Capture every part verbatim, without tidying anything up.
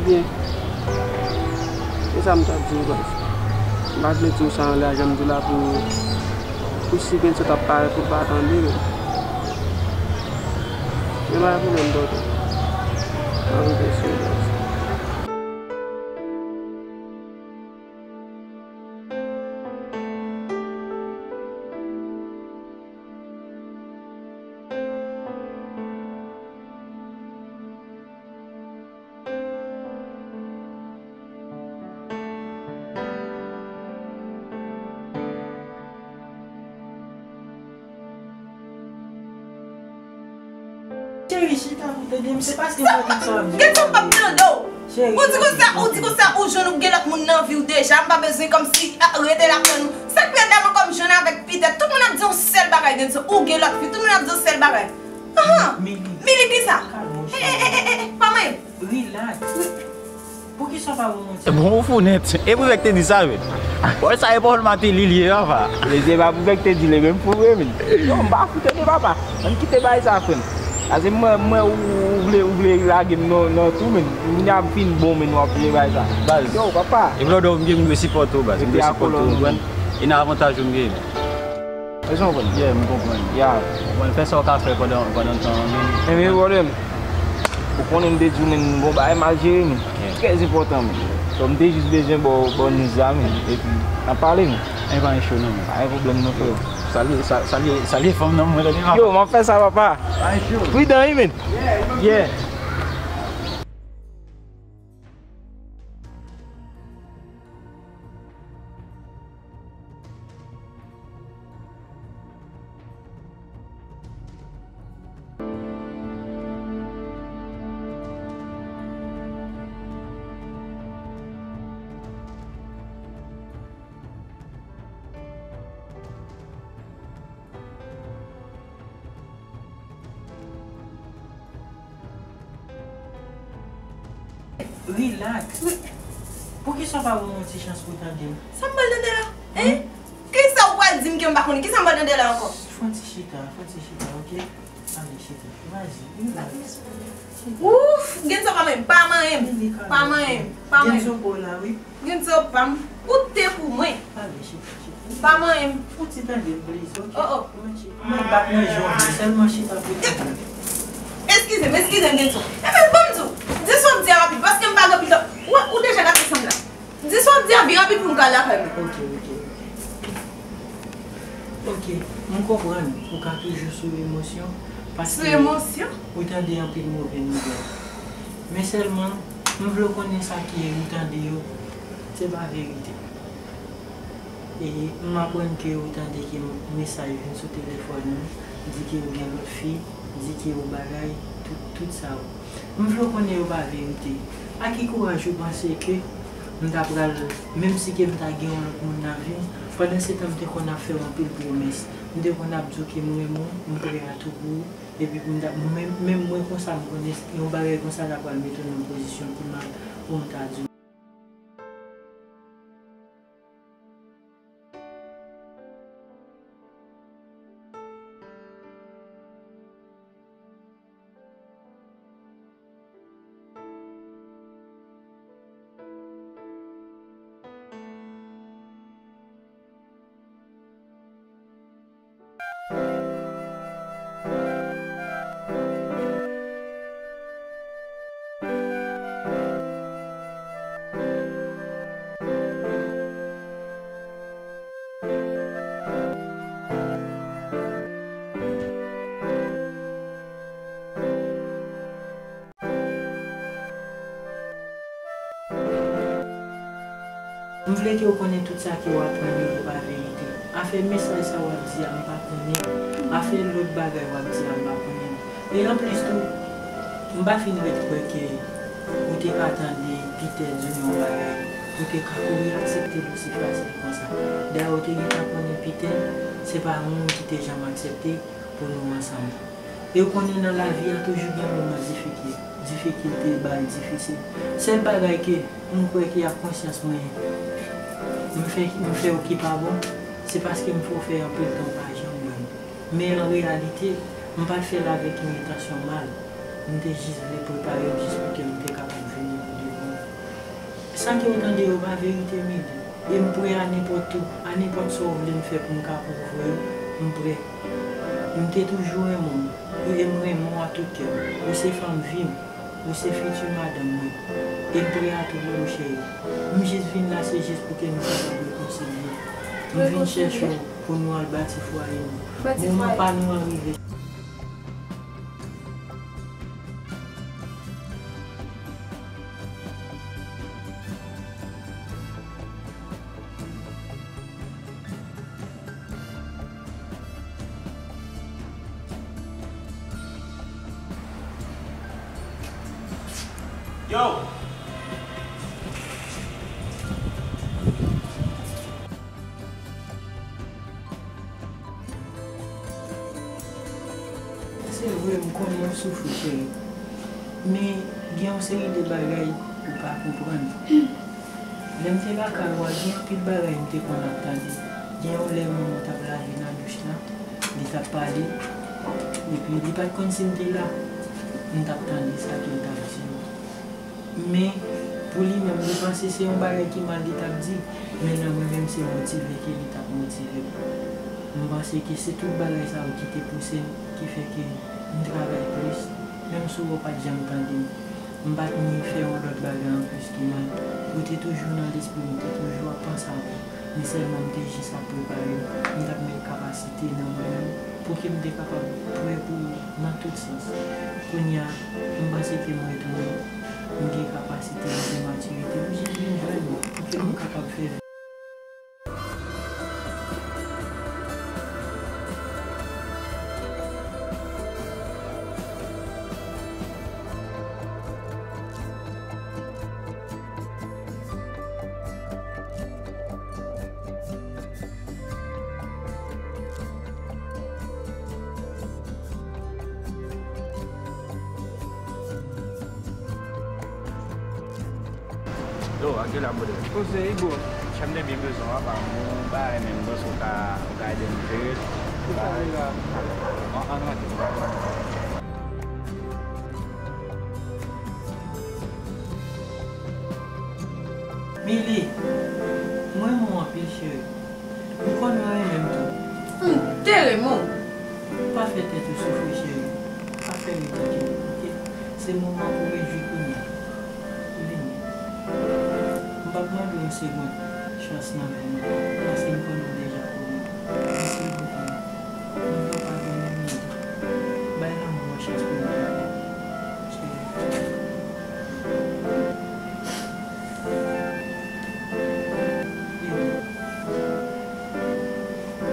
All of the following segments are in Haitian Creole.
Byen. Se sa m t ap di w, baz. M pa t vle di w sa anlè a, jan m di w la pou, pou si Benso t ap parèt pou l pa tande, men. Men pa gen pwoblèm, tonton. M ap rive sou w, baz. Cheri, chita pou tande m, se paske m pa gen sa w ap di. Gen sa w p ap tande w. Cheri, ou di konsa, ou di konsa, ou jwenn ou gen lòt moun nan vi w deja, m pa bezwen kòmsi, ah, rete la pran nou. Sa k fè dam ankò m jwenn avèk Pitè, tout moun ap di yon sèl bagay, gen sa ou gen lòt fi, tout moun ap di yon sèl bagay. Ahan. Mili. Mili, ki sa? Kalme w, cheri. Eh, eh, eh, eh, eh, pa manyen m. Relax. Poukisa w pa ban m manti? Bon, ou fou nèt. E Privè k te di sa, men. Bon, sa e pawòl Mateli li ye, papa. E se pa Privè k te di li, men m fou vre, men. Non, m pa fou tande, papa. Ann kite bagay sa, frè m. Paske mwen, mwen, ou, ou vle, ou vle lage m nan, nan tou, men. Kounye a m fin bon, men w ap vle bagay sa. Baz. Yo, papa. E vle w m gen m dwe sipòte w, baz. M dwe sipòte w, ou konprann? E nan avantaj ou m genyen. Èske w konprann? Yeah, m konprann. Yeah. Bon, fè sa w ka fè pandan, pandan tan an, men. Men, men, pwoblèm. Ou konnen m te di w, men, m gon bagay m al jere, men. Yeah. Trè enpòtan, men. So, m te jis bezwen ba w, ba w news la, men. Epi, n ap pale, men. E pa yon cho, non, men. Pa gen pwoblèm, non, frè. Salye, sa-, salye, salye fanm nan, mwen, tande, papa. Yo, m ap fè sa, papa. Pa yon cho. Pridan, wi, men. Yeah. Relax. Poukisa w pa ban m yon ti chans pou tande m? Sa m pral tande la? Hein? Kisa w pral di m ke m pa konnen? Kisa m pral tande la ankò? Fè yon ti chita, fè yon ti chita, ok? Ale, chita. Vas-y, relax. Ouf, gen sa pa manyen m, pa manyen m. Mili, kalme w, chita. Pa manyen m, pa manyen m. Gen sa w pran la, wi. Gen sa w pa m, ou te pou mwen. Ale, chita, chita. Pa manyen m. Fouti tande m, please, ok? Oh, oh. Mwen bat mwen jòm, sèlman chita pou tande. Eskize m, eskize m, Genson. Ebyen, ban m di w, di sa w ap di a rapid, paske m pa gen pil tan. Ou, ou deja nan pisan m la. Di sa w ap di a byen rapid pou m ka al lakay mwen. Ok, ok. Ok, m konprann ou ka toujou sou emosyon, paske ou tande anpil move nouvèl. Men sèlman, m vle w konnen sa ki ou tande yo, se pa verite. E m aprann ke ou tande ke mesaj vin sou telefòn ou, di ke ou gen lòt fi, di ke ou bagay, tout, tout sa yo. M vle w konnen yo pa verite. A ki kouraj ou panse ke m ta pral, menm si ke m ta gen yon lòt moun nan vi m, pandan se tan m te konn ap fè w anpil pwomès, m te konn ap di w ke m renmen w, m prè a tou pou ou, epi pou m ta, menm, menm mwen konsa m konnen yon bagay konsa ta pral mete w nan yon pozisyon ki mal pou m ta di w. M vle ke w konnen tout sa ke w aprann yo, yo pa verite. Afè mesaj sa w ap di a, m pa konnen. Afè lòt bagay w ap di a, m pa konnen. E anplis tou, m pa fin ret kwè ke ou te ka tande Pitè di w yon bagay, ou te ka kouri aksepte l osi fasil konsa. Dayè, ou te gentan konnen Pitè, se pa yon moun ki te janm aksepte pou nou ansanm. E ou konnen nan lavi a toujou gen moman difikil, difikilte, bagay difisil. Sèl bagay ke m kwè ki ak konsyans mwen, m fè, m fè w ki pa bon, se paske m fè w fè anpil tan w pa janm ban m. Men an reyalite, m pa t fè l avèk yon entansyon mal. M te jis vle prepare w jis pou ke m te kapab vini pou de bon. Sa ke w tande yo pa verite, Mili. E m prè a nenpòt tou, a nenpòt sa w vle m fè pou m ka pwouve w, m prè. M te toujou renmen w, e m renmen w a tout kè m. Ou se fanm vi m, ou se fiti madanm mwen. E m prè a tou pou ou, cheri. M jis vin la, se jis pou ke nou kapab rekonsilye. M vin chèche w pou nou al bati fwaye nou. Moman pa nou an rive. Yo! Se vre, m konnen w soufri, cheri. Men, gen yon seri de bagay ou pa konprann. Lè m te lakay ou a, gen anpil bagay m te konn ap tande. Gen yon lè, manman t ap lave nan douch la, li t ap pale, epi li pa t konn si m te la. M t ap tande sa ke l t ap di yo. Men, pou li menm, li panse se yon bagay ki mal li t ap di, men nan mwen menm, se motive ke li t ap motive m. M panse ke se tout bagay sa yo ki te pouse m, ki fè ke m travay plis, menm si w pa t janm tande m. M pa t ni fè yon lòt bagay anplis ki mal. Ou te toujou nan lespri m, m te toujou ap panse a ou. Men sèlman m te jis ap prepare m. M t ap met kapasite nan mwen menm pou ke m te kapab prè pou ou nan tout sans. Kounye a, m panse ke m retounen, m gen kapasite, m gen matirite, m jis vin jwenn ou pou ke nou kapab fè vi. Yo, a ki lè ap brode? Koze, Ibo. Chèf, m te byen bezwen w, apa m gon bagay, men m panse w ka, w ka ede m jere l. Ki sa w vle la? An, ann rantre. Mili, m renmen w anpil, cheri. M konnen w renmen m tou. M te renmen w. Pa fè tèt ou soufri, cheri. Pa fè ridikil, oke? Se moman pou rejwi kounye a. Vini. M p ap mande w yon segonn chans nan vi mwen, paske m konnen w deja konnen. Men silvouplè, m vle w padone m, Mili. Bay lanmou an chans pou l vini. Cheri.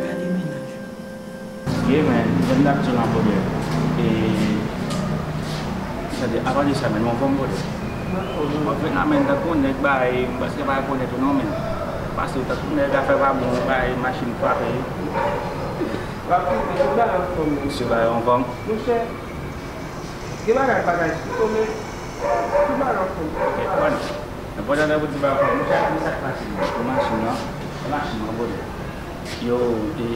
Gade mennaj ou. Ye, men, jan m t ap di w nan premye. E, sa di, apa de sa, men, w anfòm, brother? M anfòm. W ap fè nan men tankou nèg bay, m prèske pa rekonèt ou non, men. Pase w tankou nèg afè pa bon, bay machin frape. W ap fouke, tout bagay anfòm, men. Tout bagay anfòm. Monchè, gen bagay pa ka eksplike w, men tout bagay anfòm. Ok, bon. Enpòtan nan bouti pa fò. Monchè, gade sa k pase la. Pou machin nan. Pou machin nan, bro. Yo, e,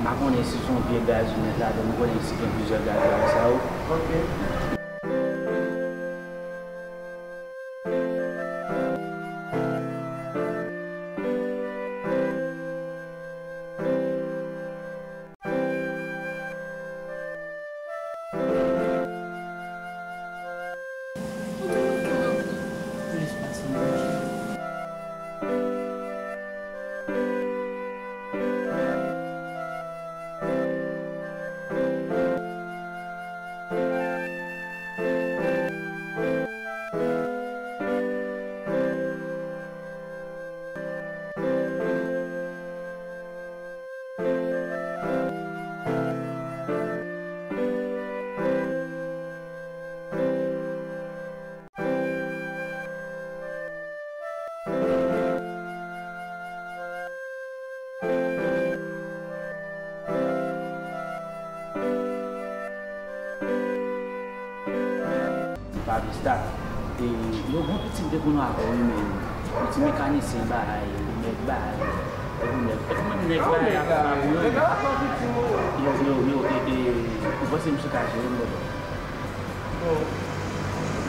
m pa konnen si se yon vye gaz ou met ladan, m konnen si gen plizyè gaz la, sa yo. Ok. Pablo Star. E, yo gon pitit de kono avè w, men yon ti mekanisyen bay, nèg bay, epi nèg, epi menm nèg bay la, yo, yo, yo, e, e, ou panse misye ka jere m, brother? Bon,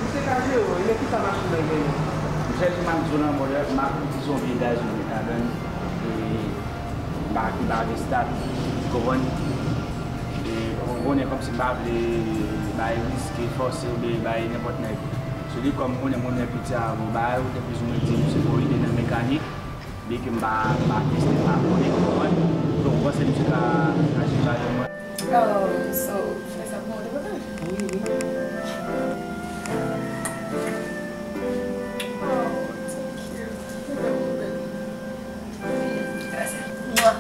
misye ka jere w, men kisa machin nan genyen? Sèl sa m ap di w nan mòd, m ap itilize yon vye gaz ou met ladan l, e m pa, m pa vle stat, ou konprann? E ou konnen kòmsi m pa vle bay riske, fòse oubyen bay nenpòt nèg. Se li kòm konnen moun nan piti avan w bay, ou te plizoumwen di m se pou ede nan mekanik, byen ke m pa, m pa teste, m pa konnen, ou konprann? Donk, ou panse misye ka aji parèy mwen? Oh, so, frè sa pou mwen, ou te kontan? Wi, wi. Oh, thank you. Ou vrèman bèl. Mwa.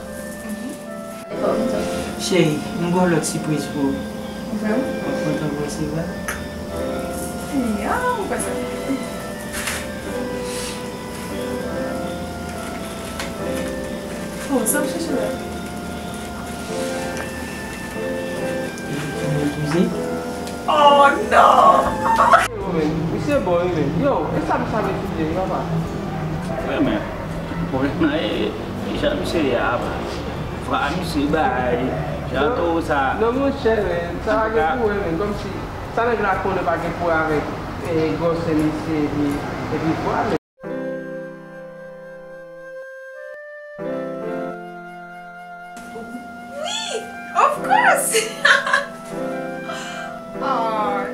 Cheri, m gen yon lòt sipriz pou ou. Ou kwè? W ap kontan pou resevwa l. Ya, m kwè sa. Oh, sa m chèche la. Ou touze? Oh, non! Yo, men, misye bon, wi, men. Yo, e sa misye ap etidye, wi, papa? Wi, men, pwoblèm nan, e, e jan misye ye a, papa. Fwa misye bay, jan tou sa. Non, monchè, men, sa pa gen pou wè, men, kòmsi, sa nèg la konnen pa gen pou wè avèk, e, gwosè misye, epi, epi fwa, men. Wi! Of course! Aw.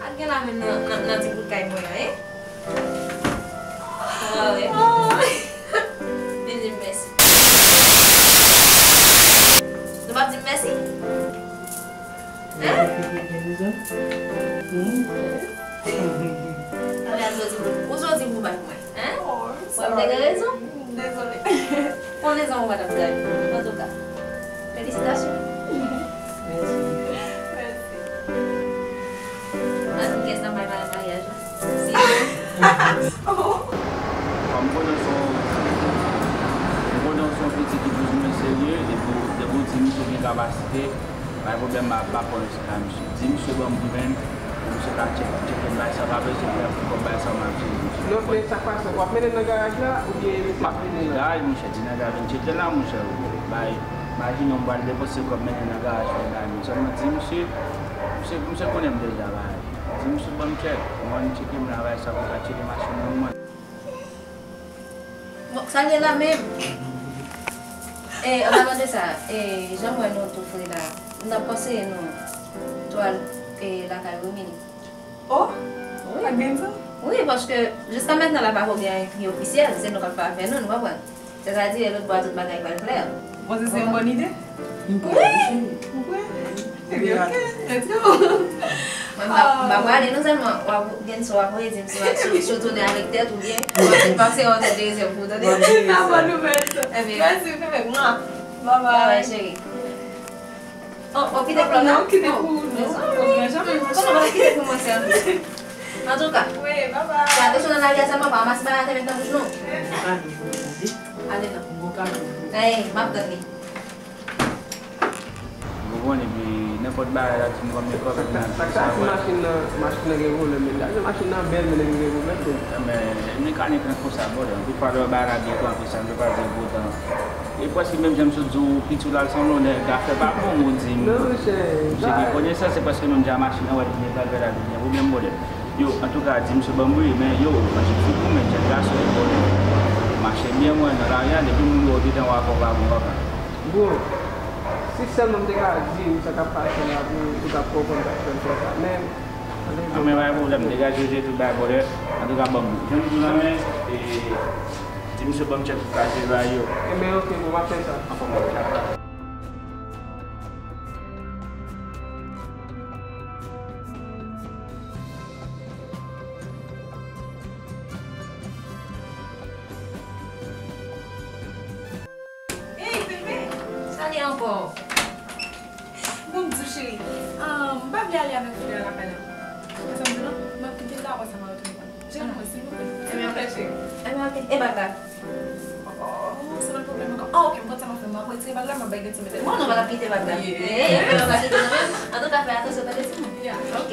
Al gen la menm nan, nan, nan ti bout kay mwen an, en? Sa va, wi. Vin di m mèsi. Nou p ap di m mèsi? Hein? Gen rezon. Hmm. Talè a jodi, ou jodi pou bat mwen, hein? Oh, I'm sorry. Ou te gen rezon? Dezole. Pou rezon ou pa t ap gade. Antouka, felisitasyon. Mèsi. Mèsi. Ann, kiyès nan bay maryaj la? Si. Oh. Kòm konnen w se yon, m konnen w se yon pitit ki toujou serye, depi w, depi w di misye gen kapasite, pa gen pwoblèm, m a, m a pran risk la, misye. Di misye ban m goumen pou misye ka tcheke, tcheke m bay sa, pa bezwen fè pou kòb bay sa, m ap tcheke misye. Non, men sa k pase, w ap mennen l nan garaj la, oubyen misye ap vini la? Garaj, monchè, di nèg la vin tcheke l la, monchè, bay, imajine w m pral depanse kòb mennen l nan garaj pou l bay moun. Sèlman di misye, misye, misye konnen m deja bay. Di misye ban m tchèk, mwen tcheke m la bay sa pou l ka tcheke machin nan mwen. Bon, sa gen la menm. E, an palan de sa, e, jan m wè nou tou fre la, m t ap konseye nou tou al, e, lakay Romini. Oh? Wi. Ak Denzo? Wi, paske jiska mentnan la pako gen anyen ki ofisyèl, se nou k ap fè afè nou, nou konprann. Sètadi, lòt bò a tout bagay pral klè. Ou panse se yon bòn ide? Wi! Ou kwè? Ebyen, ok, let's go! Mwen, m pa, m pa prale non, sèlman w ap gen sa w ap voye di m si w ap, si w, si w tounen avèk tèt oubyen w ap vin pase yon tèt de rezèv pou w, tande? Sa bòn nouvèl sa. Ebyen. Mèsi, bebe. Mwa. Bye bye. Bye bye, cheri. Oh, oh, kite pou mwen, non? Kite pou ou, non. Kòman w kite pou mwen, sè? Antouka. Wi, bye bye. Fè atansyon nan lari a sèlman, pa ranmase bagay atè met nan bouch nou. Ale non. Ey, m ap tann li. Ou konprann, epi nenpòt bagay la, ti m konbyen kòb ki nan sa, sa, si machin nan, machin nan gen vòlè, men gade machin nan bèl, men li gen vòlè tou. Men, mekanik lan konsa, brother. Anpil fwa, lè bagay la byen kanpe, sa vle pa di poutan. E prèske menm jan m sot di w, piti w la, l sanble yon nèg afè pa bon, ou di m. Non, monchè, misye gen konesans, se prèske menm jan machin nan, wè, li byen kanpe la, li gen pwoblèm, brother. Yo, antouka, di misye ban m wi, men yo, manje ti gou, men jèn gason, yo konnen. Mache byen, mwen, nan lari a, depi moun wè w, gentan wè afè w pa bon, papa. Bon, si sèlman m te ka di w sa k ap pase la pou ou, ou t ap konprann sa k fè m fè sa. Men, ann, men pa gen pwoblèm, degaje w, jete w bay vòlè. Antouka, ban m, jan m di w la, men, e, di misye ban m tchèk pou ka jere bagay yo. Enben, ok, bon, m ap fè sa. Anfòm, ok. Ey, bebe! Salye ankò. Bon, m di w, cheri, ahn, m pa vle ale avèk flè a lakay la. Ou konn sa m di w lan? M ap kite l la, apre sa, m a retounen. Jere mwen, silvouplè. Silvouplè, cheri. Enben, ok. E bag la? Oh, se pa pwoblèm ankò. Ah, ok, m konn sa m ap fè, m ap retire bag la, m ap bay Gaëtan mete. Bon, nou pa t ap kite bag la. Yeah. Eh, eh, nou pa t ap kite bag la. Antouka, fè atansyon, tande timoun. Yeah. Ok.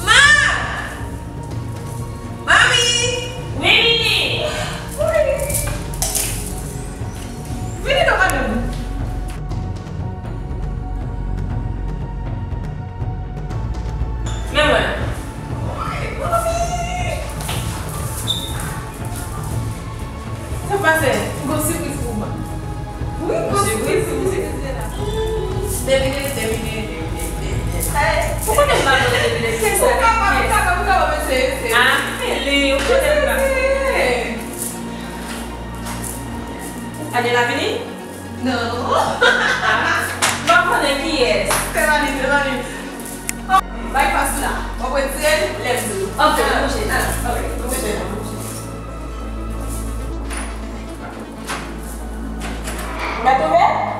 Ma! Mami! Wi, vini! Wi! Vini non, madanm. Men mwen. Wi, mami! Sa pase? M gon sipriz pou ou, man. Wi, m gon sipriz pou ou. Devine, devine, devine, devine. Hey. Ou konnen m pa konn devine. Ou kapab, ou kapab, ou kapab eseye, eseye. Ah, Feli, ou konnen m pa. Eseye. Angela vini? Non. Ah, m pa konnen kiyès. Se pa li, se pa li. Oh, bay pa sou la. Mwen retire l, lè m di w. Ok, mwen mouche. Ah, ok, mwen mouche, mwen mouche. Ou mèt ouvè?